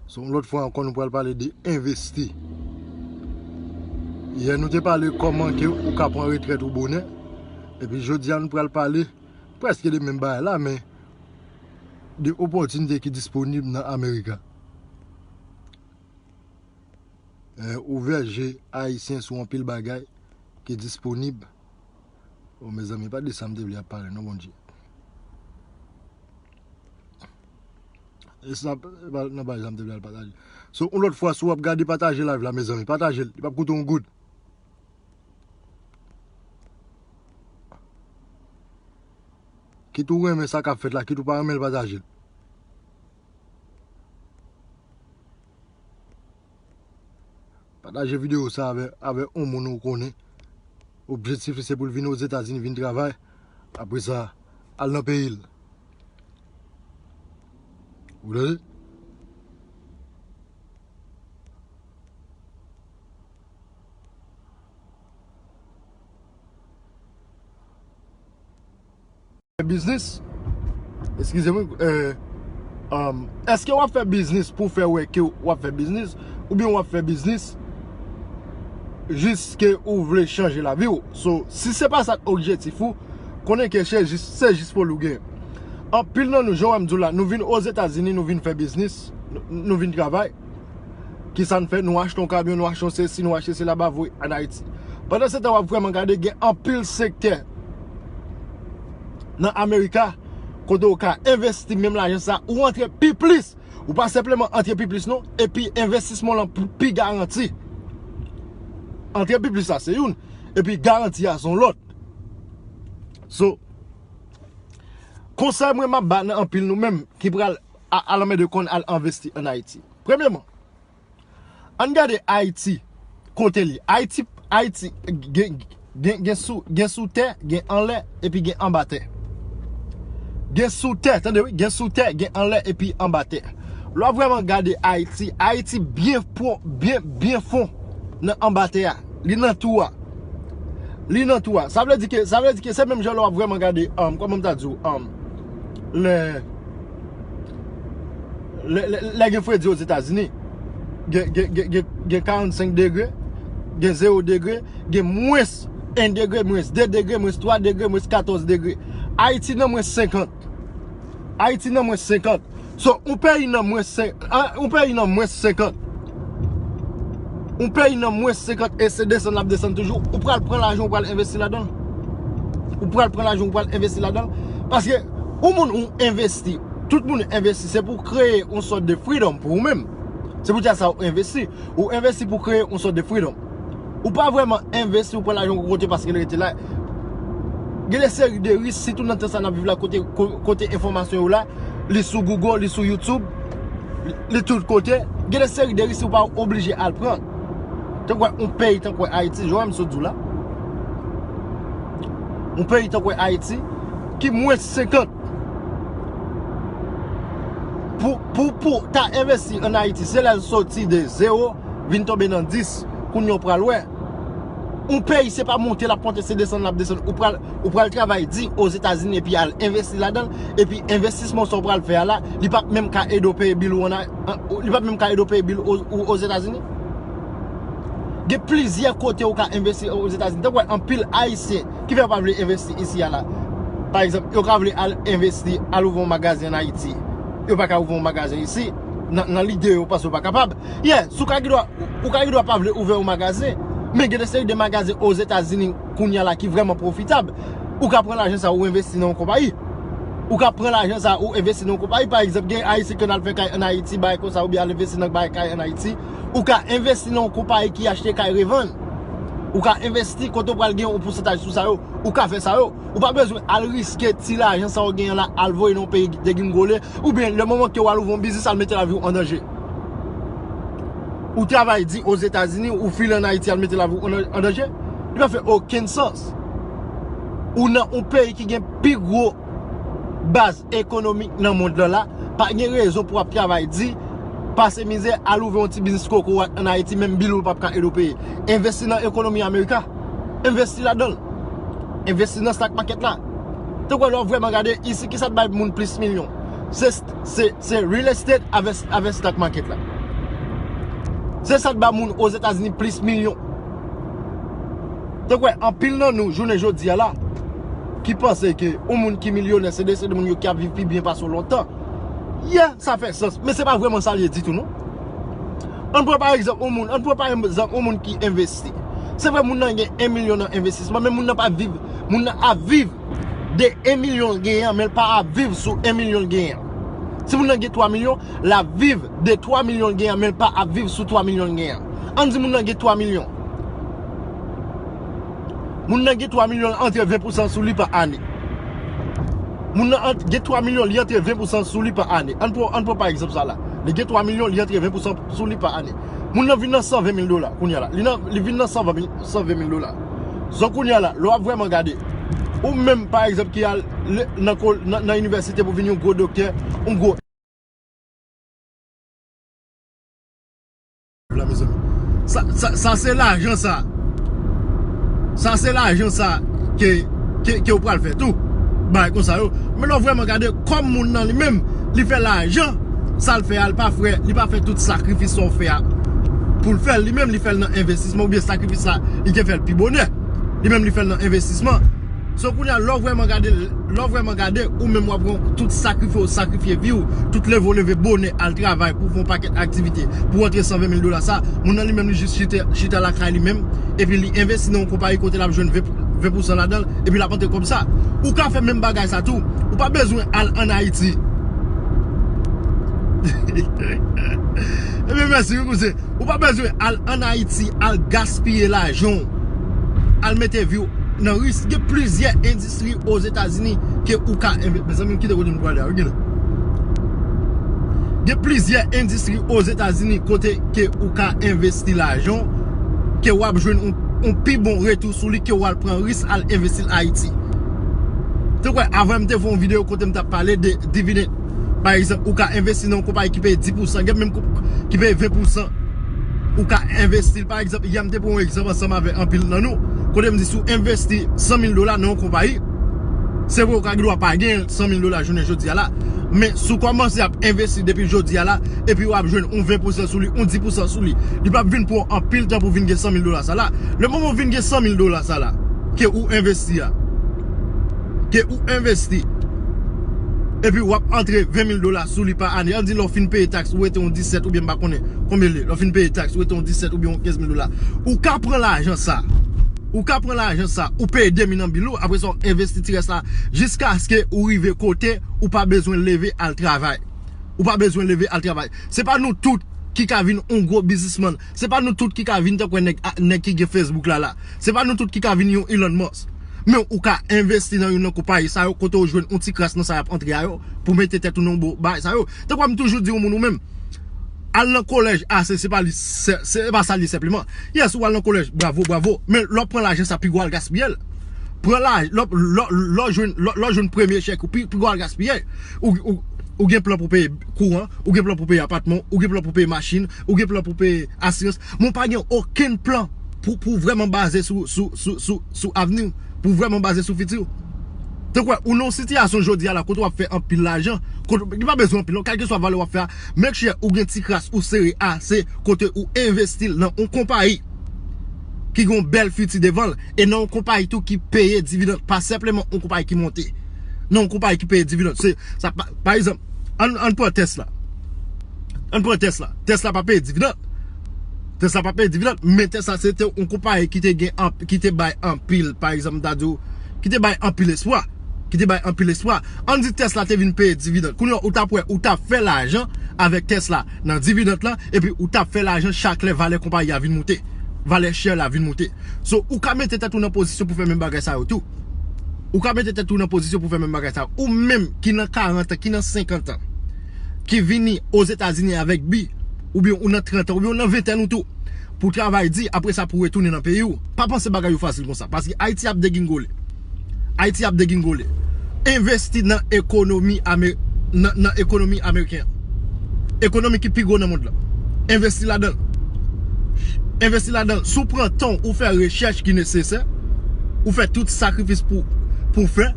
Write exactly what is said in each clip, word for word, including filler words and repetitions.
So, yon lòt fwa ankò, nou pral pale de envesti. Yè, nou te pale kòman ke ou ka pran retrèt ou bonè. Epi jodi a, nou pral pale prèske de menm bagay la, men de opòtinite ki disponib nan Amerika. Eh, ouvè je Ayisyen sou anpil bagay ki disponib. O, mezanmi, pa de sa m te vle ap pale, non, Bondye. E sa, e pa nan bagay sa m te vle al pataje. So, yon lòt fwa, si w ap gade, pataje live la, mezanmi. Pataje l. Li p ap koute yon goud. Kit ou renmen sa k ap fèt la, kit ou pa renmen l, pataje l. Pataje videyo sa avè, avè yon moun ou konnen. Objektif li se pou l vin Ozetazini, vin travay. Apre sa, al nan peyi l. Ou tande? Fè biznis. Eskize mwen, eh, um, èske w ap fè biznis pou fè wè ke w ap fè biznis, oubyen w ap fè biznis jis ke ou vle chanje lavi w? So, si se pa sa k objektif ou, konnen ke se jis, se jis foli w gen. Anpil nan nou, jan w wè m di w la, nou vin Ozetazini, nou vin fè biznis, nou, nou vin travay. Kisa n fè? Nou achte yon kamyon, nou achte yon sesi, nou achte sela, ba voye ann Ayiti. Pandan se tan, w ap vrèman gade, gen anpil sektè nan Amerika kote w ka envesti menm lajan sa, ou antre pi plis. Ou pa senpleman antre pi plis, non, epi envestisman w lan pi, pi garanti. Antre pi plis la se youn, epi garanti a se yon lòt. So, konsèy mwen m ap ba nan anpil nou menm ki pral a, al anmède konn al envesti ann Ayiti. Premyèman, ann gade Ayiti, kote l ye. Ayiti, Ayiti gen, gen, gen sou, gen sou tè, gen anlè, epi gen anba tè. Gen sou tè, tande wi, gen sou tè, gen anlè, epi anba tè. Lè w vrèman gade Ayiti, Ayiti byen pwon, byen, byen fon nan anba tè a. Li nan tou a. Li nan tou a. Sa vle di ke, sa vle di ke se menm jan lè w ap vrèman gade, um, kòman m ta di w, um, lè, lè, lè, lè gen fredi Ozetazini, gen, gen, gen, gen, gen karannsenk degre, gen zewo degre, gen mwens en degre, mwens de degre, mwens twa degre, mwens katòz degre. Ayiti nan mwens senkant. Ayiti nan mwens senkant. So, yon peyi nan mwens senk, a, yon peyi nan mwens senkant. Yon peyi nan mwens senkant e se desann l ap desann toujou. Ou pral pran lajan, ou pral envesti ladan l. Ou pral pran lajan, ou pral envesti ladan l. Paske, yon moun ou envesti, tout moun envesti, se pou kreye yon sòt de freedom pou ou menm. Se pou di sa ou envesti. Ou envesti pou kreye yon sòt de freedom. Ou pa vrèman envesti, ou pran lajan ou kote paske l rete la. Gen de seri de risk, sitou nan tan sa n ap viv la, kote, ko-, kote enfòmasyon yo la, li sou Google, li sou YouTube, li, li tout kote. Gen de seri de risk ou pa oblije al pran. Tankou yon peyi, tankou Ayiti, jan m sot di w la. Yon peyi tankou Ayiti, ki mwens senkant. Pou, pou, pou ta envesti ann Ayiti, se lè l soti de zewo, vin tonbe nan dis, kounye a w pral wè. Yon peyi se pa monte l ap monte, se desann l ap desann. Ou pral, ou pral travay di Ozetazini epi al envesti ladan l, epi envestisman sa w pral fè a la, li p ap menm ka ede w peye bil ou ann, an, li p ap menm ka ede w peye bil o, o, Ozetazini. Gen plizyè kote ou ka envesti Ozetazini. Tankou anpil Ayisyen ki fè yo pa vle envesti isi a la. Pa egzanp, yo ka vle al envesti, al ouvri yon magazen ann Ayiti. Yo pa ka ouvri yon magazen isi, nan, nan lide yo, paske yo pa kapab. Yeah, si w ka gen dwa, ou ka gen dwa pa vle ouvè yon magazen, men gen de seri de magazen Ozetazini kounye a la ki vrèman pwofitab. Ou ka pran lajan sa, ou envesti nan yon konpayi. Ou ka pran lajan sa, ou envesti nan yon konpayi. Pa egzanp, gen Ayisyen ki konn al fè kay ann Ayiti, bagay konsa, oubyen al envesti nan bay kay ann Ayiti. Ou ka envesti nan yon konpayi ki achte kay revann. Ou ka envesti kote w pral gen yon pousantaj sou sa yo. Ou ka fè sa yo. Ou pa bezwen al riske ti lajan sa w genyen la, al voye nan yon peyi degringole, oubyen lè moman ke w al ouvri yon biznis, al mete lavi w an danje. Ou travay di Ozetazini, ou file ann Ayiti, al mete lavi w an, an danje. Li pa fè okenn sans. Ou nan yon peyi ki gen pi gwo baz ekonomik nan mond lan la, pa gen rezon pou w ap travay di, pase mizè, al ouvri yon ti biznis kokorat ann Ayiti, menm bil ou p ap ka ede w peye. Envesti nan ekonomi Amerika. Envesti ladan l. Envesti nan stock market la. Tankou lè w vrèman gade, isi, kisa k bay moun plis milyon? Se, se, se real estate avè, avè stock market la. Se sa k ba moun Ozetazini plis milyon. Te kwè, anpil nan nou, jounen jodi a la, ki panse ke yon moun ki milyonè, se de, se de moun yo ki ap viv pi byen pase w lontan. Yeah, sa fè sans, men se pa vrèman sa l ye ditou, non. Ann pran pa egzanp yon moun, ann pran pa egzanp yon moun ki envesti. Se vre, moun nan gen en milyon nan envestisman, men moun nan pa viv, moun nan ap viv de en milyon l genyen an, men l pa ap viv sou en milyon l genyen an. Si moun nan gen twa milyon, l ap viv de twa milyon l genyen an, men l pa ap viv sou twa milyon l genyen an. Ann di moun nan gen twa milyon. Moun nan gen twa milyon, l antre ven pousan sou li pa ane. Moun nan ant-, gen twa milyon, li antre ven pousan sou li pa ane. Ann pran, ann pran pa egzanp sa la. Li gen twa milyon, li antre ven pousan sou li pa ane. Moun nan vin nan san ven mil dola kounye a la. Li nan, li vin nan san ven mil, san ven mil dola. So kounye a la, lè w ap vrèman gade, ou menm, pa egzanp, ki al le-, nan ko-, nan, nan inivèsite pou vin yon gwo doktè, yon gwo la, mezanmi. Sa, sa, sa se lajan sa. Sa se lajan sa ke, ke, ke w pral fè tou. Bagay konsa yo. Men lè w vrèman gade, kòm moun nan li menm, li fè lajan, sa l fè a, l pa fè, li pa fè tout sakrifis sa w fè a pou l fè l. Li menm, li fè l nan envestisman oubyen sakrifis sa, li te fè l pi bonè. Li menm, li fè l nan envestisman. So kounye a, lè w vrèman gade, lè w vrèman gade, ou menm w ap pran tout sakrifye w sakrifye vi w, tout leve w leve bonè al travay pou w fè yon pakèt aktivite, pou w antre san ven mil dola sa, moun nan li menm li jis chita, chita lakay li menm, epi li envesti nan yon konpayi kote l ap jwenn ven, ven pousan ladan l, epi l ap antre kòb sa. Ou ka fè menm bagay sa tou, ou pa bezwen al ann Ayiti. Ebyen, mèsi wi, kouzen. Ou pa bezwen al ann Ayiti, al gaspiye lajan w, al mete vi w nan risk. Gen plizyè endistri Ozetazini ke ou ka enve-, mezanmi, m kite kote m pwale a, wi, gen. Gen plizyè endistri Ozetazini kote ke ou ka envesti lajan w, ke w ap jwenn yon, yon pi bon retou sou li ke w al pran risk al envesti l Ayiti. Te kwè, avan m te fè yon videyo kote m t ap pale de dividend. Pa egzanp, ou ka envesti nan yon konpayi ki peye dis pousan, gen menm ki peye ven pousan. Ou ka envesti l, pa egzanp, yè m te pran yon egzanp ansanm avèk anpil nan nou, kote m di si w envesti san mil dola nan yon konpayi, se vre ou ka gen dwa pa gen san mil dola jounen jodi a la, men si w kòmanse ap envesti depi jodi a la, epi w ap jwenn yon ven pousan sou li, yon dis pousan sou li, li p ap vin pran w anpil tan pou w vin gen san mil dola sa la. Lè moman w vin gen san mil dola sa la, ke ou envesti a, ke ou envesti, epi w ap antre ven mil dola sou li pa ane. Ann di lè w fin peye taks, ou rete yon disèt oubyen m pa konnen konbyen l ye. Lè w fin peye taks, ou rete yon disèt oubyen yon kenz mil dola. Ou ka pran lajan sa. Ou ka pran lajan sa, ou peye de mil nan bil ou, apre sa w envesti ti rès la, jiskaske ou rive kote ou pa bezwen leve al travay. Ou pa bezwen leve al travay. Se pa nou tout ki ka vin yon gwo biznismann. Se pa nou tout ki ka vin tankou nèg, nèg ki gen Facebook la la. Se pa nou tout ki ka vin yon Elon Musk. Men ou ka envesti nan youn nan konpayi sa yo, kote w jwenn yon ti kras nan sa y ap antre a yo, pou mete tèt ou nan bon bagay sa yo. Tankou m toujou di yon moun ou menm, al nan kolèj ase, se pa li, se, se pa sa li senpleman. Yes, ou al nan kolèj, bravo, bravo. Men lè w pran lajan sa, pi gwo al gaspiye l. Pran laj-, lè w, lè w, lè w jwenn, lè w, lè w jwenn premye chèk ou, pi, pi gwo al gaspiye. Ou, ou, ou gen plan pou peye kouran, ou gen plan pou peye apatman, ou gen plan pou peye machin, ou gen plan pou peye asirans. Men w pa gen okenn plan pou, pou vrèman baze sou, sou, sou, sou, sou avni w, pou vrèman baze sou fiti w. Te kwè, ou nan yon sitiyasyon jodi a la, kote w ap fè anpil lajan, kote, li pa bezwen anpil, non, kèlkeswa valè w ap fè a, make sure ou gen ti kras ou sere ase, kote ou envesti l nan yon konpayi ki gen yon bèl fiti devan l, e nan yon konpayi tou ki peye dividend, pa senpleman yon konpayi ki monte. Nan yon konpayi ki peye dividend. Se, sa pa, pa egzanp, ann, ann pran Tesla. Ann pran Tesla. Tesla pa peye dividend. Tesla pa peye dividend, men Tesla se te yon konpayi ki te gen anp-, ki te bay anpil, pa egzanp, m ta di w, ki te bay anpil espwa. Ki te bay anpil espwa. Ann di Tesla te vin peye dividend. Kounye a, ou t ap wè, ou t ap fè lajan avèk Tesla nan dividend lan, epi ou t ap fè lajan chak lè valè konpayi a vin moute. Valè share la vin moute. So, ou ka mete tèt ou nan pozisyon pou fè menm bagay sa yo tou. Ou ka mete tèt ou nan pozisyon pou fè menm bagay sa yo. Ou menm ki nan karant an, ki nan senkant an, ki vini Ozetazini avèk bi, oubyen ou nan trant an, oubyen ou nan ventèn ou tou, pou travay di, apre sa pou retounen nan peyi w. Pa panse bagay yo fasil konsa, paske Ayiti ap degingole. Ayiti ap degingole. Envesti nan ekonomi ame-, nan, nan ekonomi ameriken an. Ekonomi ki pi gwo nan mond lan. Envesti ladan l. Envesti ladan l. Si w pran tan w, ou fè rechèch ki nesesè, ou fè tout sakrifis pou, pou fè,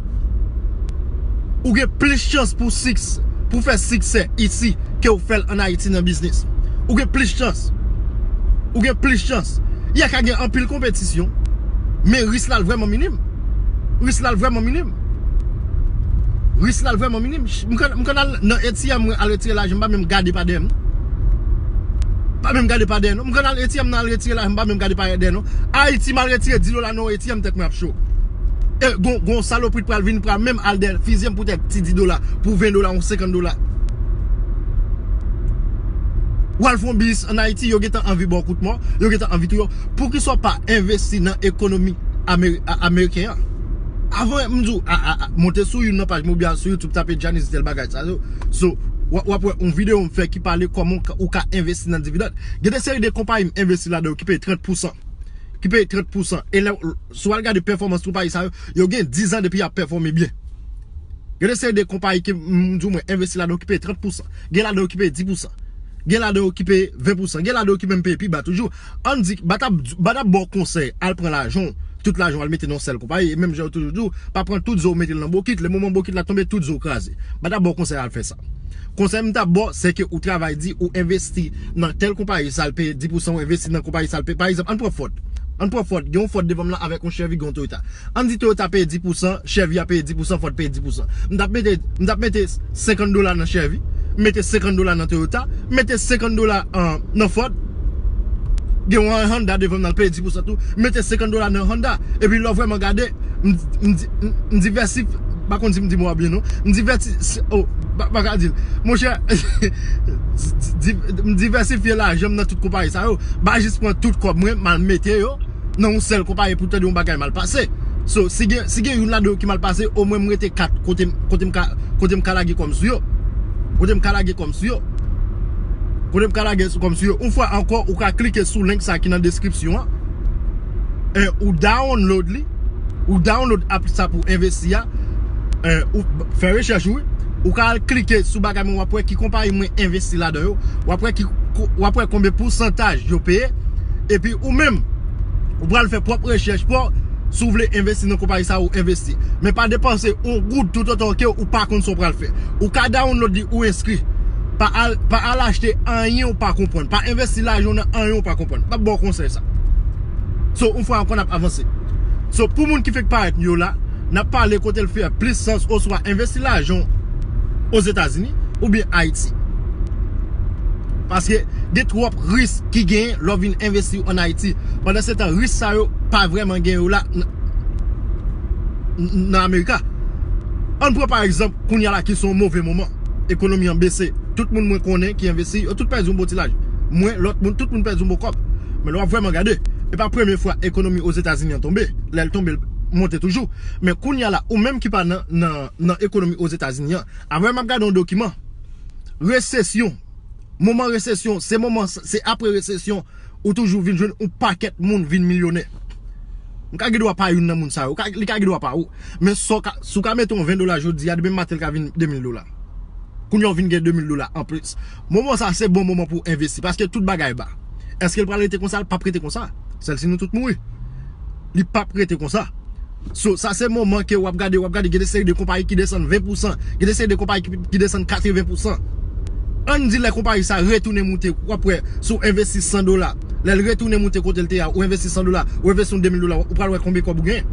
ou gen plis chans pou siks-, pou fè siksè isi ke w fè l ann Ayiti nan biznis. Ou gen plis chans. Ou gen plis chans. Y a ka gen anpil konpetisyon, men risk la l vrèman minim. Risk la l vrèman minim. Risk la l vrèman minim. M konn, m konn al nan A T M mwen al retire lajan, m pa menm gade pa dèyè m. Pa menm gade pa dèyè non. M konn al A T M nan al retire lajan, m pa menm gade pa dèyè non. Ayiti, m al retire dis dola nan A T M, tèt mwen ap cho. E gon, gon salopri pral vin, pral menm al dèyè fizye m pou tèt ti dis dola, pou ven dola, yon senkant dola. W al fè yon biznis ann Ayiti, yo gentan anvi ba w kout mò, yo gentan anvi touye w. Poukisa w pa envesti nan ekonomi Ameri-, a-, ameriken an? Avan, m di w, a, a, a, monte sou youn nan paj mwen oubyen al sou YouTube, tape Janice tèl bagay sa yo. So, w a, w ap wè yon videyo m fè ki pale kòman w ka, ou ka envesti nan dividann. Gen de seri de konpayi m envesti ladan yo ki peye trant pousan. Ki peye trant pousan. E lè, si w al gade pèfòmans konpayi sa yo, yo gen diz an depi y ap pèfòme byen. Gen de seri de konpayi ke m, m di w mwen envesti ladan yo ki peye trant pousan. Gen ladan yo ki peye dis pousan. Gen ladan yo ki peye ven pousan. Gen ladan yo ki menm peye pi ba toujou. Ann di, m pa t ap, m pa t ap ba w konsèy, al pran lajan w, tout lajan w al mete nan yon sèl konpayi. E menm jan yo toujou di w, pa pran tout zo w mete l nan bokit. Lè moman bokit la tonbe, tout zo w kraze. M pa t ap ba w konsèy al fè sa. Konsèy m t ap ba w, se ke ou travay di, ou envesti nan tèl konpayi, sa l peye dis pousan, ou envesti nan konpayi, sa l peye. Pa egzanp, ann pran Ford. Ann pran Ford, gen yon Ford devan m la avèk yon Chevy, gen yon Toyota. Ann di Toyota peye dis pousan, Chevy a peye dis pousan, Ford peye dis pousan. M t ap mete, m t ap mete senkant dola nan Chevy, m mete senkant dola nan Toyota, m mete senkant dola, an, nan Ford. Gen yon Honda devan m nan, l peye dis pousan tou, m mete senkant dola nan Honda. Epi lè w vrèman gade, m, m, m, m divèsif-, m pa konn si m di mo a byen non. M divèti-, oh, m pa, m pa ka di l. Monchè, di-, m divèsifye lajan m nan tout konpayi sa yo. M pa jis pran tout kòb mwen, m al mete yo nan yon sèl konpayi pou tande yon bagay mal pase. So, si gen, si gen youn ladan yo ki mal pase, omwen m rete kat kote m, kote m ka, kote m ka lage kòm sou yo. Kote m ka lage kòm sou yo. Kote m ka lage kòm sou yo. Yon fwa ankò, ou ka klike sou link sa ki nan deskripsyon an. E, ou download li. Ou download app sa pou envesti a. E, ou b-, fè rechèch ou, wi. Ou ka al klike sou bagay mwen, w ap wè ki konpayi mwen envesti ladan yo. W ap wè ki, ko-, w ap wè konbyen pousantaj yo peye. Epi ou menm, ou pral fè pwòp rechèch pa w si w vle envesti nan konpayi sa ou envesti. Men pa depanse yon goud toutotan ke ou pa konn sa w pral fè. Ou ka download li, ou enskri. Pa al, pa al achte anyen ou pa konprann. Pa envesti lajan w nan anyen ou pa konprann. M ap ba w konsèy sa. So, yon fwa ankò n ap avanse. So, pou moun ki fèk parèt yo la, n ap pale kote l fè plis sans, oswa envesti lajan w Ozetazini oubyen Ayiti. Paske gen twòp risk ki genyen lè w vin envesti ann Ayiti. Pandan se tan, risk sa yo pa vrèman gen yo la n-, n-, nan Amerika. Ann pran pa egzanp, kounye a la ki se yon move moman. Ekonomi an bese. Tout moun mwen konnen ki envesti, yo tout pèdi yon bon ti lajan. Mwen, lòt moun, tout moun pèdi yon bon kòb. Men lè w ap vrèman gade, e pa premye fwa ekonomi Ozetazini an tonbe. Lè l tonbe, l monte toujou. Men kounye a la, ou menm ki pa nan, nan, nan ekonomi Ozetazini an, avan m ap gade yon dokiman, resesyon, moman resesyon, se moman, se apre resesyon, ou toujou vin jwenn yon pakèt moun vin milyonè. M ka gen dwa pa youn nan moun sa yo, ou ka, li ka gen dwa pa ou. Men si w ka, si w ka mete yon ven dola jodi a, demen maten l ka vin de mil dola. Kounye a w vin gen de mil dola anplis. Moman sa se bon moman pou w envesti, paske tout bagay ba. Èske l pral rete konsa? L p ap rete konsa. Sèl si nou tout mouri. Li p ap rete konsa. So, sa se moman ke w ap gade, w ap gade, gen de seri de konpayi ki desann ven pousan, gen de seri de konpayi ki, ki desann katreven pousan. Ann di lè konpayi sa retounen moute, w ap wè, si w envesti san dola, lè l retounen moute kote l te a, ou envesti san dola, ou envesti yon de mil dola, ou pral wè konbyen kòb ou genyen.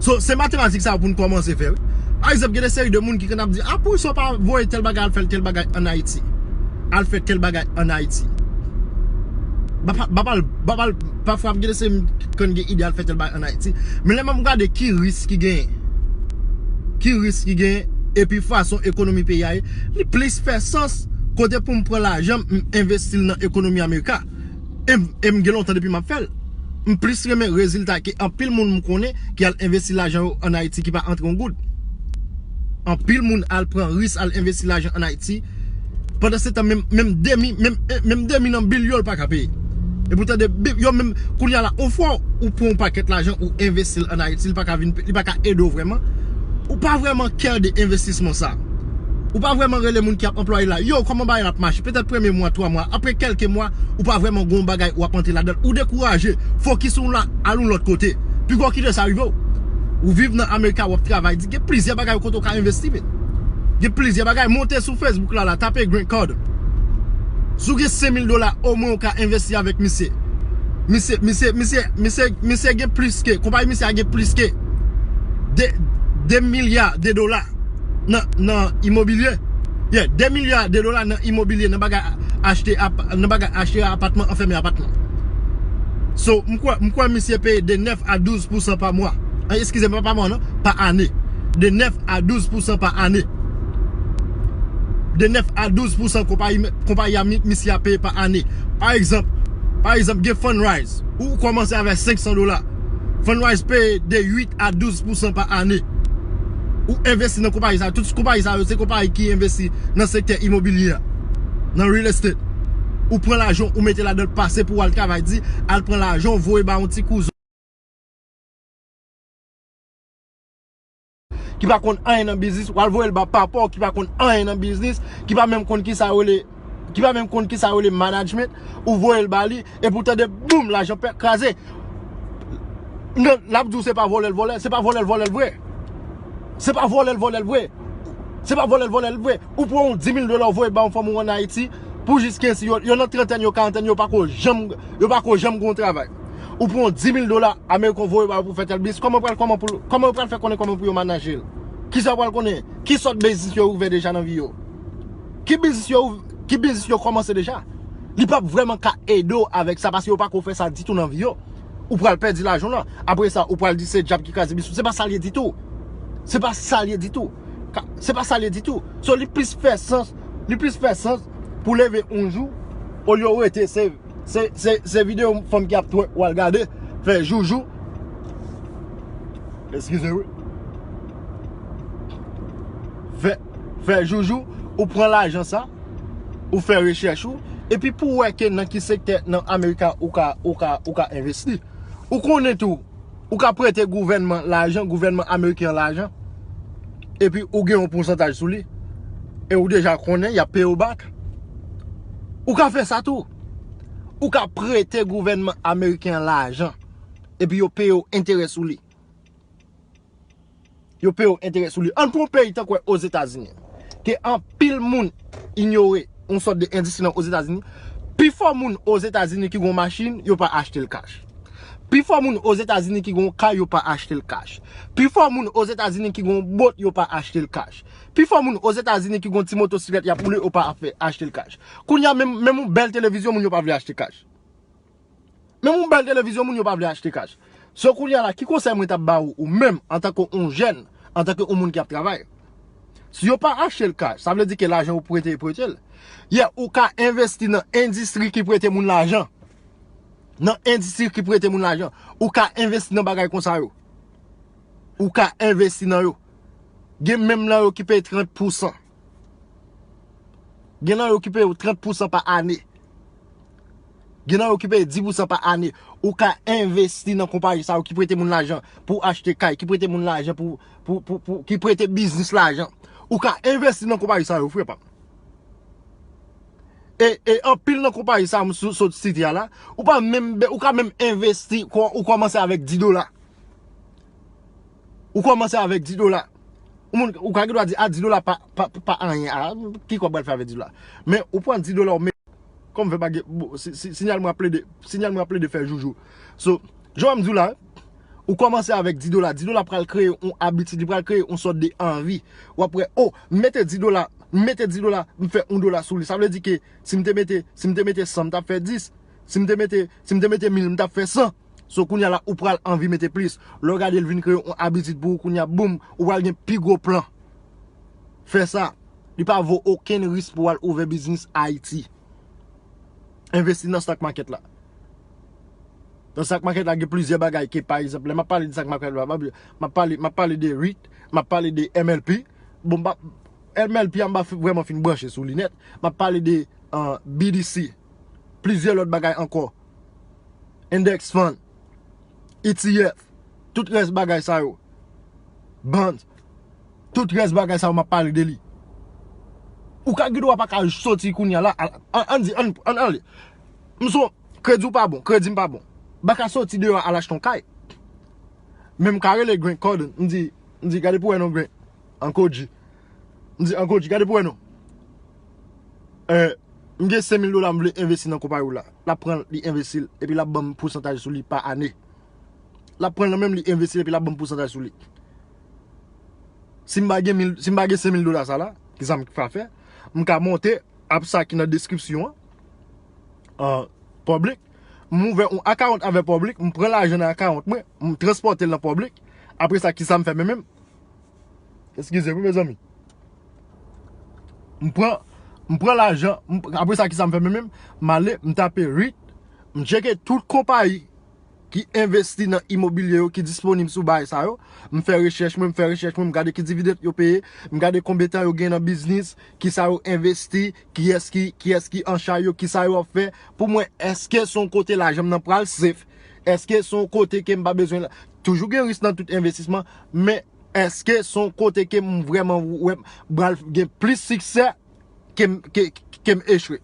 So, se matematik sa pou n kòmanse fè, wi. Pa egzanp, gen de seri de moun ki konn ap di, "A, poukisa w pa voye tèl bagay al fè tèl bagay ann Ayiti? Al fè tèl bagay ann Ayiti." Ba pa, ba pa, ba pa, pafwa, m gen de seri moun ki konn gen ide al fè tèl bagay ann Ayiti. Men lè m ap gade ki risk ki genyen, ki risk ki genyen, epi fason ekonomi peyi a ye, li plis fè sans kote pou m pran lajan m, m envesti l nan ekonomi Amerika. E m, e m gen lontan depi m ap fè l. M plis renmen rezilta ke anpil moun m konnen ki al envesti lajan yo ann Ayiti ki pa antre yon goud. Anpil moun al pran risk, al envesti lajan ann Ayiti. Pandan se tan, menm, menm demi, menm, menm demi nan bil yo, l pa ka peye. E poutan de, bi-, yo menm, kounye a la, yon fwa ou pran yon pakèt lajan, ou envesti l ann Ayiti, li pa ka vin, li pa ka ede w vrèman. Ou pa vrèman kè de envestisman sa. Ou pa vrèman rele moun ki ap anplwaye la, "Yo, kòman bagay la ap mache?" Petèt premye mwa, twa mwa, apre kèlke mwa, ou pa vrèman gen yon bagay w ap antre ladan l. Ou dekouraje, fokis ou la, al yon lòt kote. Piga w kite sa rive w. Ou viv nan Amerika, w ap travay di, gen plizyè bagay kote w ka envesti, men. Gen plizyè bagay, monte sou Facebook la, la, tape Grant Cardone. Si w gen senk mil dola, omwen ou ka envesti avèk misye. Misye, misye, misye, misye, misye gen plis ke, konpayi misye a gen plis ke de, de milya de dola nan, nan imobilye. Yeah, de milya de dola nan imobilye, nan bagay achte ap-, nan bagay achte apatman, anfèmen apatman. So, m kwè, m kwè misye peye de nèf a douz pousan pa mwa. An, eskize m, pa pa mwa non, pa ane. De nèf a douz pousan pa ane. De nèf a douz pousan konpayi, konpayi a mi-, misye a peye pa ane. Pa egzanp, pa egzanp, gen Fundrise. Ou kòmanse avèk senk san dola. Fundrise peye de uit a douz pousan pa ane. Ou envesti nan konpayi sa yo. Tout konpayi sa yo, se konpayi ki envesti nan sektè imobilye a, nan real estate. Ou pran lajan, ou mete ladan l, pase pou w al travay di, al pran lajan, ou voye ba yon ti kouzen ki pa konn anyen nan biznis, w al voye l ba papa w ki pa konn anyen nan biznis, ki pa menm konn kisa yo rele, ki pa menm konn kisa yo rele management, ou voye l ba li, epi w tande boum, lajan pè kraze. Non, l ap di w se pa vòlè l vòlè, se pa vòlè l vòlè l vre. Se pa vòlè l vòlè l vre. Se pa vòlè l vòlè l vre. Ou pran yon di mil dola, ou voye ba yon fanmi w ann Ayiti, pou jis kensi yo, yo nan trantèn, yo karantèn, yo pa ko janm, yo pa ko janm gen yon travay. Ou pran yon di mil dola, ameriken voye ba yo pou fè tèl biznis. Kòman pral, kòman pou, kòman yo pral fè konnen kòman pou yo manaje l? Kisa yo pral konnen? Ki sòt biznis yo ouvè deja nan vi yo? Ki biznis yo, ki biznis yo kòmanse deja? Li p ap vrèman ka ede w avèk sa, paske yo pa ko fè sa ditou nan vi yo. Ou pral pèdi lajan w lan. Apre sa, ou pral di se dyab ki kraze biznis ou. Se pa sa l ye ditou. Se pa sa l ye ditou. Ka-, se pa sa l ye ditou. So, li plis fè sans, li plis fè sans pou leve yon jou, olye w rete se, se, se, se videyo fanm ki ap twerk w al gade, fè joujou. Eskize wi. Fè, fè joujou, ou pran lajan sa, ou fè rechèch ou, epi pou w wè ke nan ki sektè nan Amerika ou ka, ou ka, ou ka envesti. Ou konnen tou, ou ka prete gouvènman lajan, gouvènman ameriken an lajan, epi ou gen yon pousantaj sou li, e ou deja konnen y ap peye w back. Ou ka fè sa tou. Ou ka prete gouvènman ameriken an lajan, epi yo peye w enterè sou li. Yo peye w enterè sou li. Ann pran yon peyi tankou Ozetazini, ke anpil moun inyore yon sòt de endistri nan Ozetazini. Pifò moun Ozetazini ki gon machin, yo pa achte l kach. Pifò moun Ozetazini ki gon kay, yo pa achte l kach. Pifò moun Ozetazini ki gon bòt, yo pa achte l kach. Pifò moun Ozetazini ki gon ti motosiklèt y ap woule, yo pa fè achte l kach. Kounye a, menm, menm yon bèl televizyon, moun yo pa vle achte kach. Menm yon bèl televizyon, moun yo pa vle achte kach. So, kounye a la, ki konsèy mwen t ap ba ou, ou menm, antanke yon jèn, antanke yon moun ki ap travay? Si yo pa achte l kach, sa vle di ke lajan ou prete, yo prete l. Yeah, ou ka envesti nan endistri ki prete moun lajan. Nan endistri ki prete moun lajan. Ou ka envesti nan bagay konsa yo. Ou ka envesti nan yo. Gen menm nan yo ki peye trant pousan. Gen nan yo ki peye w trant pousan pa ane. Gen nan yo ki peye dis pousan pa ane. Ou ka envesti nan konpayi sa yo ki prete moun lajan pou achte kay, ki prete moun lajan pou, pou, pou, pou, ki prete biznis lajan. Ou ka envesti nan konpayi sa yo, frè pa m. E, e anpil nan konpayi sa yo m sou, sot site a la, ou pa menm, ou ka menm envesti, ou kòmanse avèk dis dola. Ou kòmanse avèk dis dola. Ou moun, ou ka gen dwa di, a, dis dola pa, pa, pa anyen. A, ki kòb pral fè avèk dis dola? Men ou pran dis dola, ou met, kòm fè pa gen, bon, si, si, sinyal mwen ap plede, sinyal mwen ap plede fè joujou. So, jan m di w la, ou kòmanse avèk dis dola. Dis dola pral kreye yon abitid, li pral kreye yon sòt de anvi. W ap wè, o, m mete dis dola, m mete dis dola, m fè yon dola sou li. Sa vle di ke si m te mete, si m te mete san, m t ap fè dis. Si m te mete, si m te mete mil, m t ap fè san. So, kounye a la, ou pral anvi mete plis. Lè w gade, l vin kreye yon abitid pou ou, kounye a, boum, ou pral gen pi gwo plan. Fè sa. Li pa vo okenn risk pou w al ouvè biznis Ayiti. Envesti nan stock market la. Nan stock market la, gen plizyè bagay ke, pa egzanp, lè m ap pale de stock market la, m ap, m ap pale, m ap pale de REIT, m ap pale de M L P. Bon, m pa, M L P a, m pa fi-, vrèman fin branche sou li nèt. M ap pale de, uh, B D C. Plizyè lòt bagay ankò. Index fund, E T F, tout rès bagay sa yo. Bonds, tout rès bagay sa yo, m ap pale de li. Ou ka gen dwa pa ka soti kounye a la, al, an, ann di, ann, ann ale. M sou, kredi w pa bon, kredi m pa bon. M pa ka soti deyò al achte yon kay. Men m ka rele Grant Cardone, m di, m di, gade pou wè non Grant, Uncle G. M di, Uncle G, gade pou wè non. Eh, M gen senk mil dola m vle envesti nan konpayi w la. L ap pran l, li envesti l, epi l ap ban m pousantaj sou li pa ane. L ap pran l nan men m, li envesti l, epi l ap ban m pousantaj sou li. Si m pa gen mil, si m pa gen senk mil dola sa la, kisa m ka fè? M ka monte app sa ki nan deskripsyon an, an piblik. M ouvè yon account avè piblik, m pran lajan nan account mwen, m transpòte l nan piblik. Apre sa, kisa m fè menm menm? Eskize m, mezanmi. M pran, m pran lajan, m, apre sa, kisa m fè menm menm? M ale, m tape REIT, m tcheke tout konpayi ki envesti nan imobilye yo, ki disponib sou bagay sa yo. M fè rechèch mwen, m fè rechèch mwen, m gade ki dividend yo peye, m gade konbyen tan yo gen nan biznis, kisa yo envesti, kiyès ki, kiyès ki an chaj yo, kisa yo ap fè. Pou mwen, èske se yon kote lajan m nan pral safe? Èske se yon kote ke m pa bezwen la? Toujou gen risk nan tout envestisman, men èske se yon kote ke m vrèman wè m pral gen plis siksè ke m, ke, ke m echwe?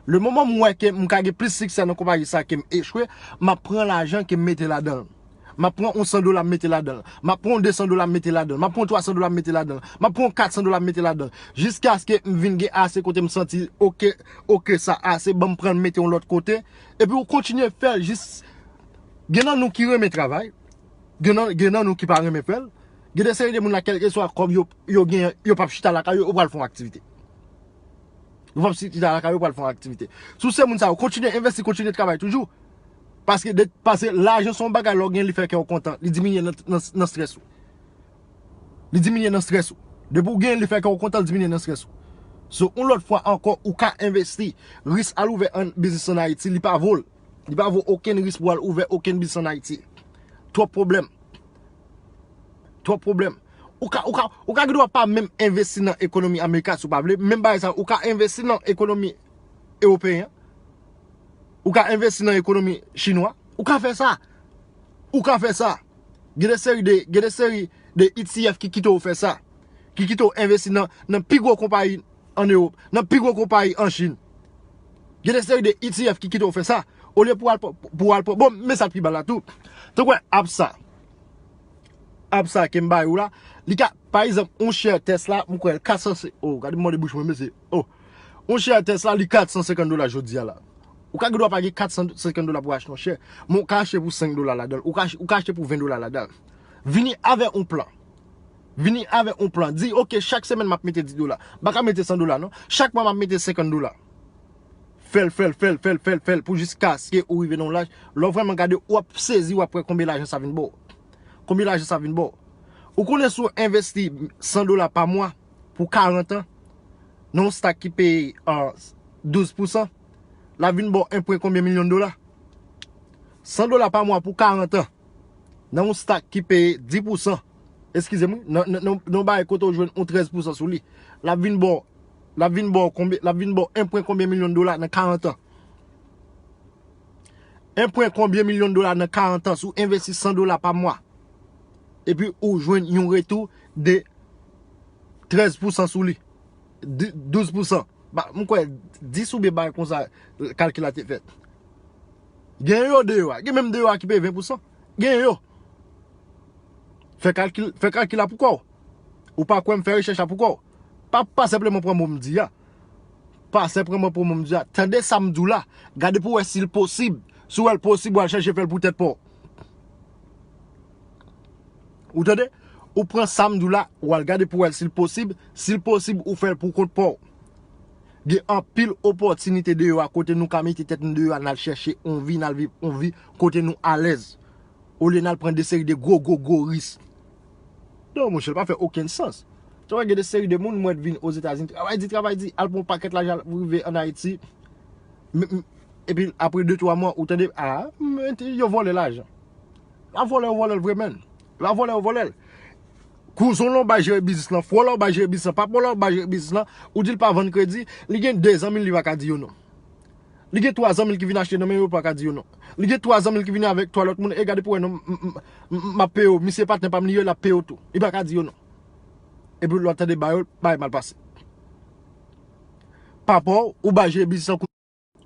Le moman m wè ke m ka gen plis siksè nan konpayi sa ke m echwe, m ap pran lajan ke m mete ladan l. M ap pran yon san dola m mete ladan l. M ap pran yon de san dola m mete ladan l. M ap pran yon twa san dola m mete ladan l. M ap pran yon kat san dola m mete ladan l. Jiskaske m vin gen ase kote m santi, oke, oke, sa ase, ban m pran l mete yon lòt kote. Epi ou kontinye fè l jis. Gen nan nou ki renmen travay. Gen nan, gen nan nou ki pa renmen fè l. Gen de seri de moun la, kèlkeswa kòb yo, yo gen, yo p ap chita lakay yo, yo pral fè yon aktivite. Yo p ap chita lakay yo, yo pral fè yon aktivite. Si w se moun sa yo, kontinye envesti, kontinye travay toujou. Paske, de, paske lajan se yon bagay, lè w gen li fè kè w kontan, li diminye nan, nan, nan estrès ou. Li diminye nan estrès ou. Depi w gen li fè kè w kontan, li diminye nan estrès ou. So, yon lòt fwa ankò, ou ka envesti. Risk al ouvè an biznis an Ayiti, li pa vo l. Li pa vo okenn risk pou al ouvè okenn biznis an Ayiti. Twòp pwoblèm. Twòp pwoblèm. Ou ka, ou ka, ou ka gen dwa pa menm envesti nan ekonomi Amerika si w pa vle. Menm bagay sa, ou ka envesti nan ekonomi ewopeyen. Ou ka envesti nan ekonomi chinwa. Ou ka fè sa. Ou ka fè sa. Gen de seri de, gen de seri de E T F ki kite w fè sa. Ki kite w envesti nan, nan pi gwo konpayi an Ewòp, nan pi gwo konpayi an Chin. Gen de seri de E T F ki kite w fè sa. Olye pou al, pou al, bon, men sa k pi ba la tou. Tankou app sa. App sa ke m bay ou la, li ka, pa egzanp, yon share Tesla, m kwè l kat san, oh, gade m mòde bouch mwen, mesye. Oh. Yon share Tesla, li kat san senkant dola jodi a la. Ou ka gen dwa pa gen kat san senkant dola pou achte yon share, men ou ka achte pou senk dola ladan l, ou ka, ou ka achte pou ven dola ladan l. Vini avè yon plan. Vini avè yon plan. Di, oke, chak semèn m ap mete dis dola. M pa ka mete san dola, non. Chak mwa m ap mete senkant dola. Fè l, fè l, fè l, fè l, fè l, fè l, pou jiskaske ou rive nan yon laj. Lè w vrèman gade, w ap sezi, w ap wè konbyen lajan sa vin ba w. Konbyen lajan sa vin ba w. Ou konnen si w envesti san dola pa mwa pou karant an, nan yon stock ki peye, ah, douz pousan, l ap vin ba w en pwen konbyen milyon dola? San dola pa mwa pou karant an, nan yon stock ki peye dis pousan, eskize m, wi, nan, nan, nan, nan yon bagay kote w jwenn yon trèz pousan sou li, l ap vin ba w, l ap vin ba w konbyen, l ap vin ba w en pwen konbyen milyon dola nan karant an? En pwen konbyen milyon dola nan karant an si w envesti san dola pa mwa? Epi ou jwenn yon retou de trèz pousan sou li. Di-, douz pousan. Ba, m kwè dis oubyen bagay konsa, kalkil la te fèt. Gen yo deyò a. Gen menm deyò a ki peye ven pousan. Gen yo. Fè kalkil, fè kalkil la pou kò w. Ou pa kwè m, fè rechèch la pou kò w. Pa, pa senpleman pran mo m di a. Pa senpleman pran mo m di a. Tande sa m di w la. Gade pou w wè si l posib. Si w wè l posib, w al chèche fè l pou tèt pa w. Ou tande? Ou pran sa m di w la, w al gade pou w wè si l posib. Si l posib, ou fè l pou kont pa w. Gen anpil opòtinite deyò a kote nou ka mete tèt nou deyò a, n al chèche yon vi, n al viv yon vi kote nou alèz. Olye n al pran de seri de gwo, gwo, gwo risk. Non, monchè, l pa fè okenn sans. Sa wè gen de seri de moun m wè t vin Ozetazini, travay di, travay di, al pran yon pakèt lajan, al rive ann Ayiti. M, m, epi apre de, twa mwa, ou tande, a, m, yo vòlè lajan. La vòlè, yo vòlè l vre, menn. La vòlè, yo vòlè l. Kouzen w la w bay jere biznis lan, frè w la w bay jere biznis lan, papa w la w bay jere biznis lan, ou di l pa vann kredi, li gen de zanmi l, li pa ka di yo non. Li gen twa zanmi l ki vin achte nan men yo, li pa ka di yo non. Li gen twa zanmi l ki vini avèk twa lòt moun, e gade pou wè non, m, m, m, m ap peye w, misye patnè pa m li ye, l ap peye w tou. Li pa ka di yo non. Epi lè w tande ba yo, bagay mal pase. Papa w, ou bay jere biznis lan kou,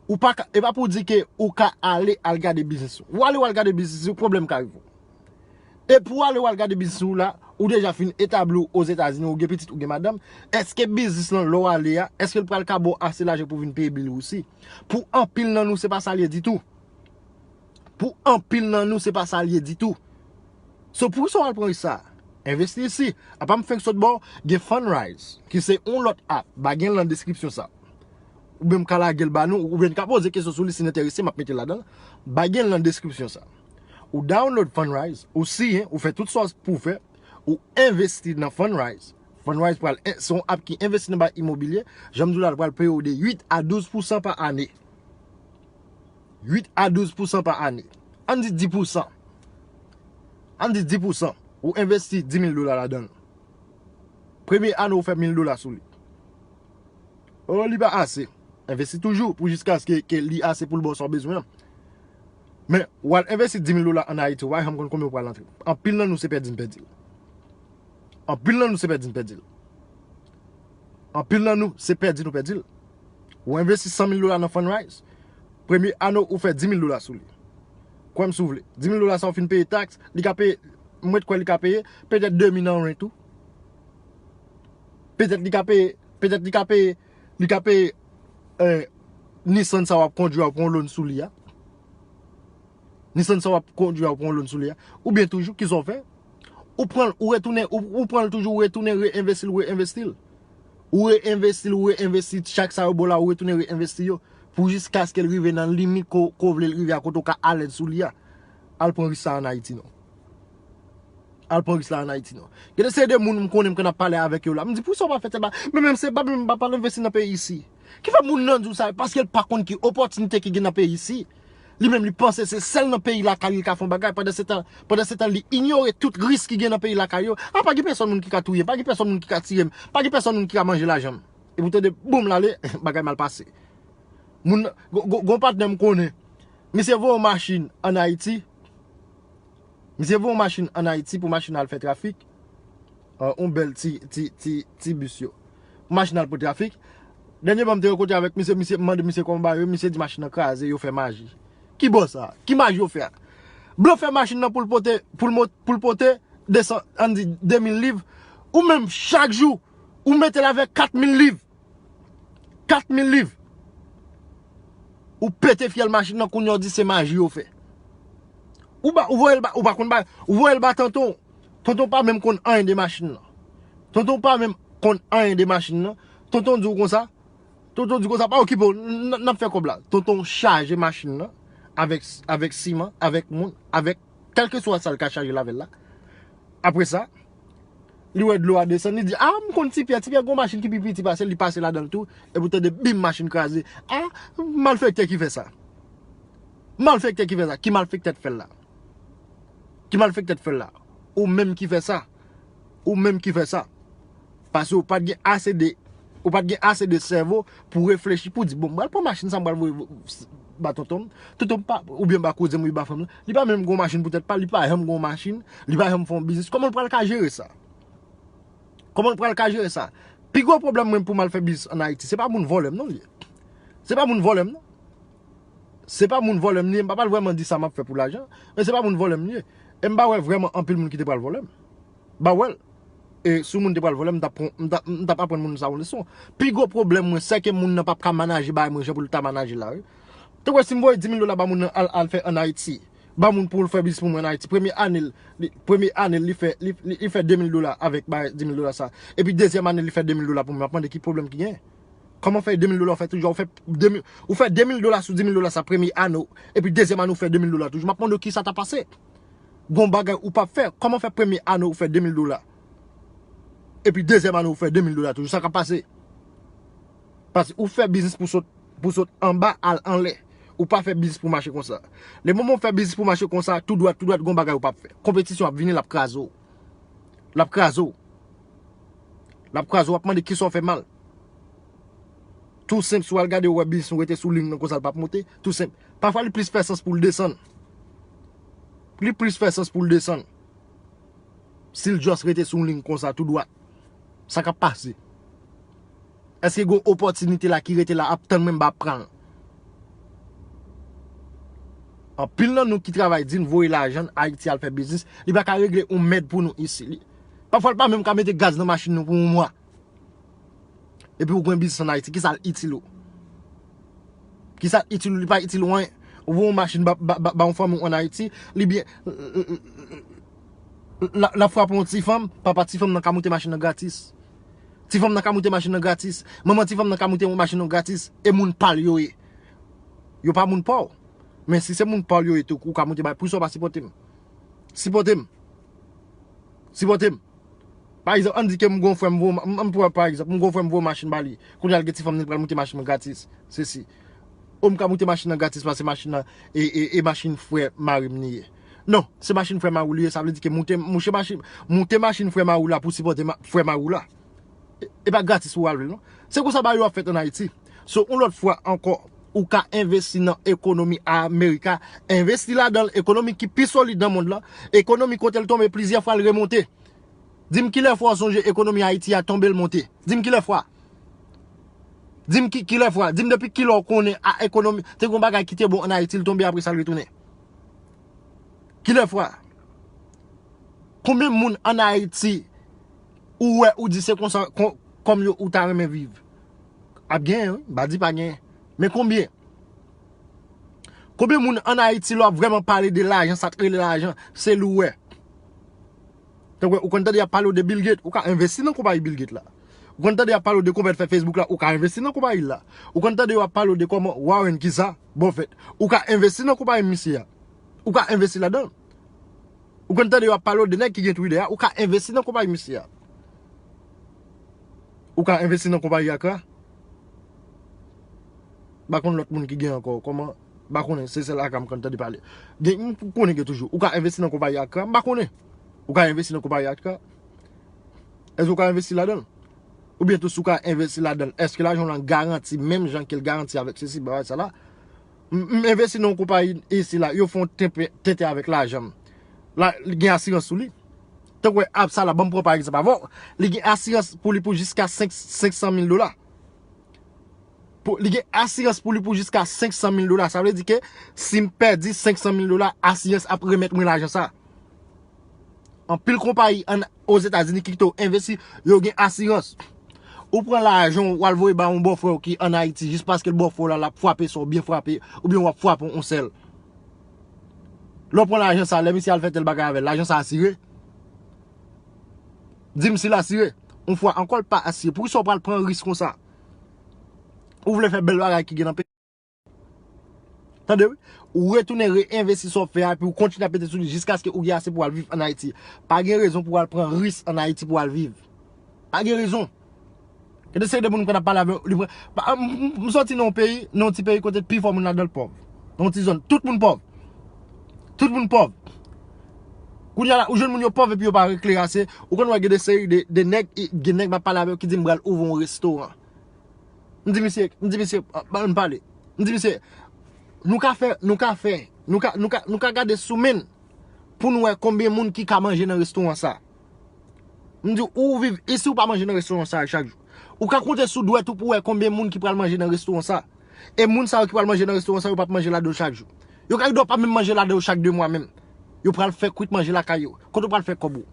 ou pa ka, e pa pou di ke ou ka ale al gade biznis ou. Ou ale w al gade biznis ou, pwoblèm ka rive w. E pou w ale w al gade biznis ou la, Ou deja fin etabli w Ozetazini, ou gen pitit, ou gen madanm. Èske biznis lan, lè w ale a, èske l pral ka ba w ase lajan pou vin peye bil ou si? Pou anpil nan nou, se pa sa l ye ditou. Pou anpil nan nou, se pa sa l ye ditou. So, poukisa w al pran risk sa a? Envesti isi. Apa m fenk sot ba w, gen Fundrise, ki se yon lòt app, ba gen l nan deskripsyon sa. Oubyen m ka lage l ba nou, oubyen n ka poze kesyon sou li si n enterese, m ap mete l ladan l. Ba gen l nan deskripsyon sa. Ou download Fundrise, ou siyen, ou fè tout sa w pou w fè, ou envesti nan Fundrise. Fundrise pral en- se yon app ki envesti nan bagay imobilye. Jan m di w la, l pral peye w de uit a douz pousan pa ane. Uit a douz pousan pa ane. Ann di dis pousan. Ann di dis pousan. Ou envesti dis mil dola ladan l. Premye ane ou fè mil dola sou li. Oh, li pa ase. Envesti toujou pou jiskaske ke li ase pou l ba w sa w bezwen an. Men, w al envesti dis mil dola ann Ayiti, w pa janm konn konbyen w pral antre. Anpil nan nou se pèdi n pèdi l. Anpil nan nou se pèdi n pèdi l. Anpil nan nou se pèdi nou pèdi l. Ou envesti san mil dola nan Fundrise. Premye ane ou fè dis mil dola sou li. Kwè m si w vle. Dis mil dola sa w fin peye taks, li ka peye, mwen kwè li ka peye, petèt demi nan rent ou. Petèt li ka peye, petèt li ka peye, li ka peye, eh, Nissan sa w ap kondwi a, w pran yon loan sou li a. Nissan sa w ap kondwi a, w pran yon loan sou li a. Oubyen toujou, kisa w fè? Ou pran l, ou retounen, ou, ou pran l toujou, ou retounen, reenvesti l, ou reenvesti l. Ou reenvesti l, ou reenvesti chak sa yo ba w la, ou retounen reenvesti yo. Pou jiskaske l rive nan limit ko, ko vle l rive a, kote w ka alèz sou li a. Al pran risk sa ann Ayiti non. Al pran risk la ann Ayiti non. Gen de seri de moun m konnen m konn ap pale avèk yo la. M di, poukisa w pa fè tèl bagay? Men menm se pa menm pa pale envesti nan peyi isi. Ki fè moun nan di w sa? Paske l pa konn ki opòtinite ki gen nan peyi isi. Li menm li panse se sèl nan peyi lakay li ka fè yon bagay. Pandan se tan, pandan se tan li inyore tout risk ki gen nan peyi lakay yo. A pa gen pèsòn moun ki ka touye m, pa gen pèsòn moun ki ka tiye m, pa gen pèsòn moun ki ka manje lajan m. Epi w tande boum l ale, bagay mal pase. Moun, gon, gon, gon patnè m konnen. Misye voye yon machin ann Ayiti. Misye voye yon machin ann Ayiti pou machin al fè trafik. Ah, yon bèl ti, ti, ti, ti bis yo. Pou machin al pou trafik. Dènyèman m te rankontre avèk misye, misye, m mande misye kòman bagay yo, misye di machin nan kraze, yo fè maji. Ki bò sa? Ki maji yo fè a? Blofè machin nan pou l pote, pou l mo-, pou l pote de san, ann di de mil liv. Ou menm chak jou, ou mete l avèk kat mil liv. Kat mil liv. Ou pete fyèl machin nan, kounye a w di se maji yo fè. Ou ba, ou voye l ba, ou pa konn ba, ou voye l ba tonton. Tonton pa menm konn anyen de machin nan. Tonton pa menm konn anyen de machin nan. Tonton di w konsa, tonton di konsa, pa okipe w, n, n ap fè kòb la. Tonton chaje machin nan avèk, avèk siman, avèk moun, avèk kèlkeswa sa l ka chaje l avè l la. Apre sa, li wè dlo a desann, li di, a, m konn Ti Pyè, Ti Pyè gon machin ki pi piti pase l, li pase ladan l tou, epi w tande bim, machin kraze. A, malfektè ki fè sa. Malfektè ki fè sa. Ki malfektè t fè l la? Ki malfektè t fè l la? Ou menm ki fè sa. Ou menm ki fè sa. Paske ou pa t gen ase de, ou pa t gen ase de sèvo pou reflechi, pou di, bon, m pral pran machin sa, m pral voye ba tonton m. Tonton m pa, oubyen ba kouzen m, oubyen ba frè m nan. Li pa menm gon machin pou tèt pa l, li pa janm gon machin, li pa janm fè yon biznis. Kòman l pral ka jere sa? Kòman l pral ka jere sa? Pi gwo pwoblèm mwen pou m al fè biznis ann Ayiti, se pa moun vòlè m non li ye. Se pa moun vòlè m non. Se pa moun vòlè m li ye, m pa pral vrèman di sa m ap fè pou lajan, men se pa moun vòlè m li ye. E m pa wè vrèman anpil moun ki te pral vòlè m. M pa wè l. E si yon moun te pral vòlè m, m t ap pran, m t ap, m t ap aprann moun sa yon leson. Pi gwo pwoblèm mwen, sèke moun nan p ap ka manaje bagay mwen jan pou l ta manaje l la, wi. Tankou si m voye dis mil dola ba moun nan al, al fè ann Ayiti, ba moun pou l fè biznis pou mwen ann Ayiti. Premye ane l, li, premye ane l, li fè, li, li, li fè de mil dola avèk bay dis mil dola sa. Epi dezyèm ane l, li fè de mil dola pou mwen. M ap mande ki pwoblèm ki genyen. Kòman fè de mil dola, ou fè toujou, ou fè de mil, ou fè de mil dola sou dis mil dola sa premye ane w, epi dezyèm ane w fè de mil dola toujou. M ap mande w kisa ta pase. Gon bagay ou p ap fè. Kòman fè premye ane w fè de mil dola? Epi dezyèm ane w fè de mil dola toujou. Sa k ap pase? Paske ou fè biznis pou sot, pou sot anba al anlè. Ou pa fè biznis pou mache konsa. Lè moman w fè biznis pou mache konsa, tou dwat, tou dwat, gon bagay ou p ap fè. Konpetisyon ap vini, l ap kraze w. L ap kraze w. L ap kraze w, w ap mande kisa w fè mal. Tou senp, si w al gade, w wè biznis ou rete sou liy nan konsa, l p ap monte. Tou senp. Pafwa, li plis fè sans pou l desann. Li plis fè sans pou l desann. Si l just rete sou yon liy konsa, tou dwat, sa k ap pase? Èske gen yon opòtinite la ki rete la ap tann mwen m pa pran l? Anpil nan nou ki travay di n voye lajan n Ayiti al fè biznis, li pa ka regle yon mèd pou nou isi. Li, Pafwa l pa menm ka mete gaz nan machin nou pou yon mwa. Epi ou gen biznis ann Ayiti, kisa l itil ou? Kisa l itil ou? Li pa itil ou anyen. Ou voye yon machin ba, ba, ba, ba yon fanmi w ann Ayiti, li byen, l, l ap frape yon ti fanm, papa ti fanm nan ka moute machin nan gratis. Ti fanm nan ka moute machin nan gratis. Manman ti fanm nan ka moute machin nan gratis. E moun pa l yo ye. Yo pa moun pa w. Men si se moun pa w yo ye tou, ou ka moute bay, poukisa w pa sipòte m? Sipòte m. Sipòte m. Pa egzanp, ann di ke m gon frè m voye, m, m pran pa egzanp, m gon frè m voye machin ba li. Kounye a l gen ti fanm li pral moute machin nan gratis. Sesi. O m ka moute machin nan gratis paske machin nan e, e, e machin frè mari m li ye. Non, se machin frè mari w li ye, sa vle di ke moute, mouche machin, moute machin frè mari w la pou sipòte ma, frè mari w la. E, e pa gratis pou w al vle non. Se konsa bagay yo ap fèt ann Ayiti. So, yon lòt fwa ankò, ou ka envesti nan ekonomi Amerika, envesti ladan l, ekonomi ki pi solid nan mond lan, ekonomi kote l tonbe plizyè fwa l remonte. Di m kilè fwa w sonje ekonomi Ayiti a tonbe l monte? Di m kilè fwa? Di m ki, kilè fwa? Di m depi kilè w konnen a ekonomi, te gon bagay ki te bon ann Ayiti, l tonbe apre sa l retounen. Kilè fwa? Konbyen moun ann Ayiti ou wè ou di se konsa kon, kòm yo ou ta renmen viv? Ap genyen, wi, m pa di pa genyen. Men konbyen? Konbyen moun ann Ayiti lè w ap vrèman pale de lajan, sa k rele lajan, se li w wè? Tankou ou konn tande y ap pale w de Bill Gates, ou ka envesti nan konpayi Bill Gates la. Ou konn tande y ap pale w de konpè fè Facebook la, ou ka envesti nan konpayi l la. Ou konn tande yo ap pale w de kòman Warren kisa, Buffett, ou ka envesti nan konpayi misye a. Ou ka envesti ladan l. Ou konn tande yo ap pale w de nèg ki gen Twitter a, ou ka envesti nan konpayi misye a. Ou ka envesti nan konpayi Accra. M pa konn lòt moun ki gen ankò. Kòman? M pa konnen, se sèl Accra m konn tande pale. Gen, m konnen gen toujou. Ou ka envesti nan konpayi Accra, m pa konnen. Ou ka envesti nan konpayi Accra. Èske ou ka envesti ladan l? Oubyen tou si w ka envesti ladan l, èske lajan w lan garanti menm jan ke l garanti avèk sesi, bagay sa la? M, m envesti nan yon konpayi isi la, yo fè yon tenpe, tenten avèk lajan m. La, li gen asirans sou li. Tankou wè Absa la, ban m pran pa egzanp avè w, li gen asirans pou li pou jiska senk, senk san mil dola. Pou, li gen asirans pou li pou jiska senk san mil dola. Sa vle di ke si m pèdi senk san mil dola, asirans ap remèt mwen lajan sa. Anpil konpayi ann, Ozetazini ki kite w envesti, yo gen asirans. Ou pran lajan w, w al voye ba yon bòfrè w ki ann Ayiti, jis paske l bòfrè w la, l ap frape sa w byen frape, oubyen w ap frape yon sèl. Lè w pran lajan sa, lè misye al fè tèl bagay avè l, lajan sa asire? Di m si l asire. Yon fwa ankò, l pa asire. Poukisa w pral pran risk konsa? Ou vle fè bèl bagay ki gen nan peyi. Tande wi. Ou retounen reenvesti sa w fè a, epi ou kontinye ap mete sou li jiskaske ou gen ase pou w al viv ann Ayiti. Pa gen rezon pou w al pran risk ann Ayiti pou w al viv. Pa gen rezon. Gen de seri de moun mwen ap pale avè yo, li pran, pa, m, m, m sòti nan yon peyi, nan yon ti peyi kote pi fò moun ladan l pòv. Nan yon ti zòn, tout moun pòv. Tout moun pòv. Kounye a la, ou jwenn moun yo pòv epi yo pa klere ase. Ou konn wè gen de seri de, de nèg, gen nèg m ap pale avè yo ki di m pral ouvri yon restoran. M di misye, m di misye, ah, ban m pale. M di misye, nou ka fè, nou ka fè, nou ka, nou ka, nou ka gade sou men n pou nou wè konbyen moun ki ka manje nan restoran sa. M di, ou viv isi, ou pa manje nan restoran sa chak jou. Ou ka konte sou dwèt ou pou wè konbyen moun ki pral manje nan restoran sa. E moun sa yo ki pral manje nan restoran sa, yo p ap manje ladan l chak jou. Yo ka rive pa menm manje ladan l chak de mwa menm. Yo pral fè kwit manje lakay yo. Kote w pral fè kòb ou?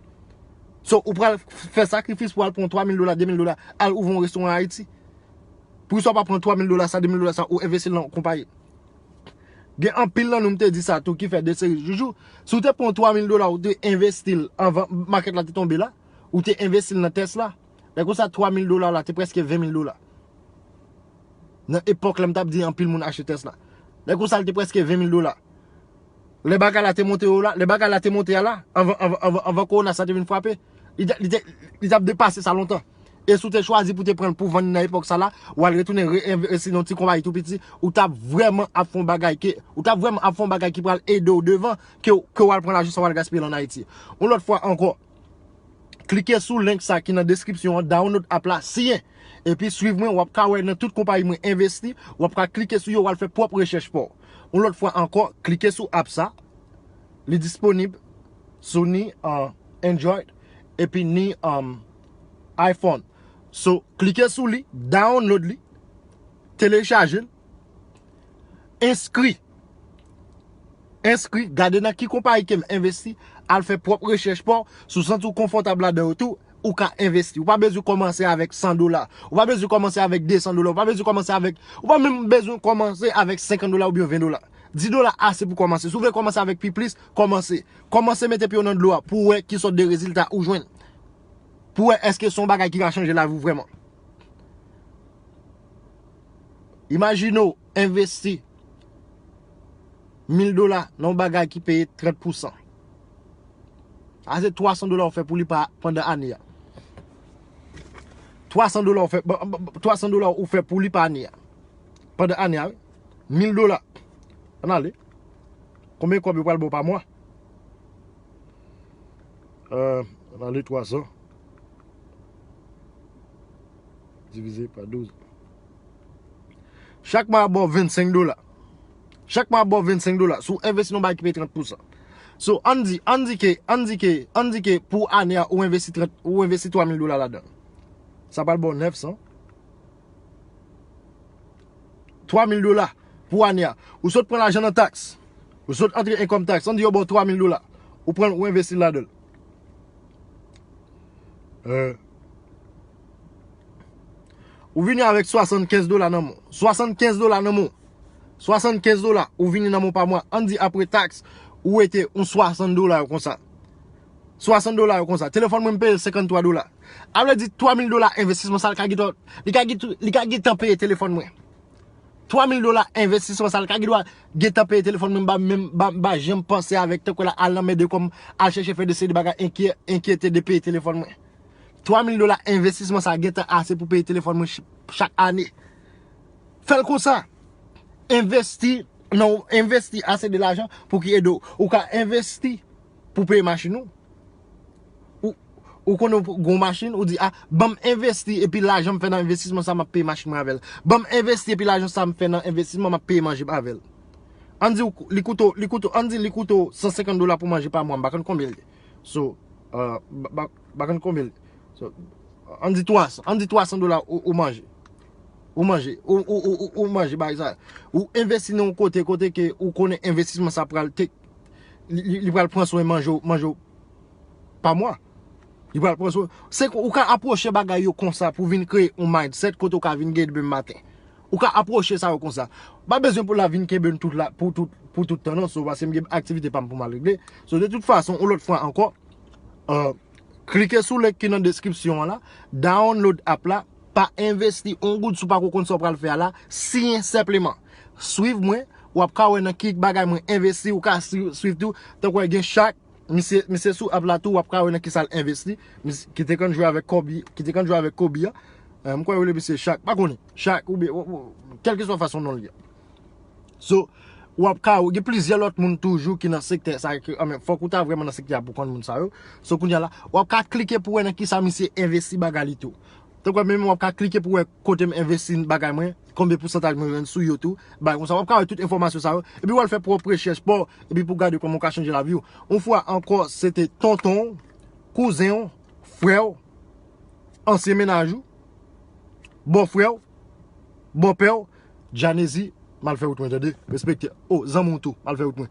So, ou pral fè sakrifis pou al pran twa mil dola, de mil dola, al ouvri yon restoran Ayiti. Poukisa w pa pran twa mil dola sa, de mil dola sa, ou envesti l nan yon konpayi? Gen anpil nan nou, m te di sa tou, ki fè de seri joujou. Si w te pran twa mil dola, ou te envesti l anvan makèt la te tonbe la, ou te envesti l nan Tesla, lè konsa twa mil dola la te prèske ven mil dola. Nan epòk lè m t ap di anpil moun achte Tesla. Lè konsa l te prèske ven mil dola. Lè bagay la te monte yo la, lè bagay la te monte a la, anvan, anvan, anvan, anvan kowona sa te vin frape, li te, li te, li t ap depase sa lontan. E si w te chwazi pou te pran l pou vann nan epòk sa la, w al retounen reenvesti nan yon ti konpayi tou piti, ou t ap vrèman ap fè yon bagay ke, ou t ap vrèman ap fè yon bagay ki pral ede w devan, ke, ke w al pran lajan sa w al gaspiye l ann Ayiti. Yon lòt fwa ankò, klike sou link sa ki nan deskripsyon an, download app la, siyen. Epi swiv mwen, w ap ka wè nan tout konpayi mwen envesti, w ap ka klike sou yo, w al fè pwòp rechèch pa w. Yon lòt fwa ankò, klike sou app sa, li disponib sou ni, uh, Android, epi ni, um, iPhone. So, klike sou li, download li, telechaje l, enskri. Enskri, gade nan ki konpayi ke m envesti, al fè pwòp rechèch pa w, si w santi w konfòtab ladan yo tou, ou ka envesti. Ou pa bezwen kòmanse avèk san dola. Ou pa bezwen kòmanse avèk de san dola. Ou pa bezwen kòmanse avèk, ou pa menm bezwen kòmanse avèk senkant dola oubyen ven dola. Dis dola ase pou kòmanse. Si w vle kòmanse avèk pi plis, kòmanse. Kòmanse mete pye w nan dlo a pou w wè ki sòt de rezilta ou jwenn. Pou w wè èske se yon bagay ki ka chanje lavi w vrèman. Imajine w envesti mil dola nan yon bagay ki peye trant pousan. Sa se twa san dola ou fè pou li pa pandan ane a. Twa san dola ou fè, twa san dola ou fè pou li pa ane a. Pandan ane a, wi. Mil dola. Ann ale. Konbyen kòb yo pral ba w pa mwa? Euh, ann ale twa san. Divize pa douz. Chak mwa ap ba w vennsenk dola. Chak mwa ap ba w vennsenk dola. Si w envesti nan yon bagay ki peye trant pousan. So, ann di, ann di ke, ann di ke, ann di ke pou ane a, ou envesti trant, ou envesti twa mil dola ladan l. Sa pral ba w nèf san. Twa mil dola pou ane a. Ou sot pran lajan nan taks. Ou sot antre income tax. Ann di yo ba w twa mil dola. Ou pran l, ou envesti l ladan l. Euh, ou vini avèk swasannkenz dola nan men w. Swasannkenz dola nan men w. Swasannkenz dola ou vini nan men w pa mwa. Ann di apre taks, ou wete yon swasant dola yo konsa. Swasant dola yo konsa. Telefòn mwen m peye l senkanntwa dola. A vle di twa mil dola envestisman sa, li ka gentan, li ka gentan, li ka gentan peye telefòn mwen. Twa mil dola envestisman sa, li ka gentan, gentan peye telefòn mwen, m pa menm, m pa, m pa janm panse avèk tankou la al nan men de kò m, al chèche fè de seri de bagay, enkyè-, enkyete de peye telefòn mwen. Twa mil dola envestisman sa gentan ase pou peye telefòn mwen ch-, chak ane. Fè l konsa. Envesti, non, envesti ase de lajan pou ki ede w. Ou ka envesti pou peye machin ou. Ou, ou konnen w gon machin, ou di, "A, ban m envesti epi lajan m fè nan envestisman sa, m ap peye machin mwen avè l. Ban m envesti epi lajan sa m fè nan envestisman, m ap peye manje m avè l." Ann di w, li koute w, li koute w, ann di li koute w san senkant dola pou manje pa mwa, m pa konn konbyen l ye. So, euh, ba, ba, m pa konn konbyen l ye. So, ann di twa san, ann di twa san dola ou, ou manje. Ou manje, ou, ou, ou, ou, ou manje bagay sa. Ou envesti nan yon kote, kote ke ou konnen envestisman sa pral te, li, li, li pral pran swen manje w, manje w pa mwa. Li pral pran swen. Se ke ou ka apwoche bagay yo konsa pou vin kreye yon mindset kote ou ka vin gen demen maten. Ou ka apwoche sa yo konsa. Pa bezwen pou la vin kenbe n tout la, pou tout, pou tout tan non, so, paske m gen aktivite pa m pou m al regle. So, de tout fason, yon lòt fwa ankò, euh, klike sou link ki nan deskripsyon an la, download app la, pa envesti yon goud si w pako konn sa w pral fè a la, siyen senpleman. Swiv mwen, w ap ka wè nan ki bagay mwen envesti, ou ka swi-, swiv tou, tankou gen Shark, misye, misye sou app la tou, w ap ka wè nan kisa l envesti, misye, ki te konn jwe avèk Kobe, ki te konn jwe avèk Kobe a. Euh, m kwè yo rele misye Shark, pa konnen, Shark oubyen, ou, ou, kèlkeswa fason non l ye. So, w ap ka, gen plizyè lòt moun toujou ki nan sektè sa, ke, anfen, fòk ou ta vrèman nan sektè a pou konn moun sa yo. So, kounye a la, w ap ka klike pou wè nan kisa misye envesti bagay li tou. Tankou menm w ap ka klike pou wè kote m envesti bagay mwen, konbyen pousantaj mwen jwenn sou yo tou, bagay konsa. W ap ka wè tout enfòmasyon sa yo, epi w al fè pwòp rechèch pa w, epi pou gade kòman w ka chanje lavi w. Yon fwa ankò, se te tonton w, kouzen w, frè w, ansyen mennaj ou, bòfrè w, bòpè w, Djanezi, m al fè wout mwen, tande? Respekte. O, zanmi w tou, m al fè wout mwen.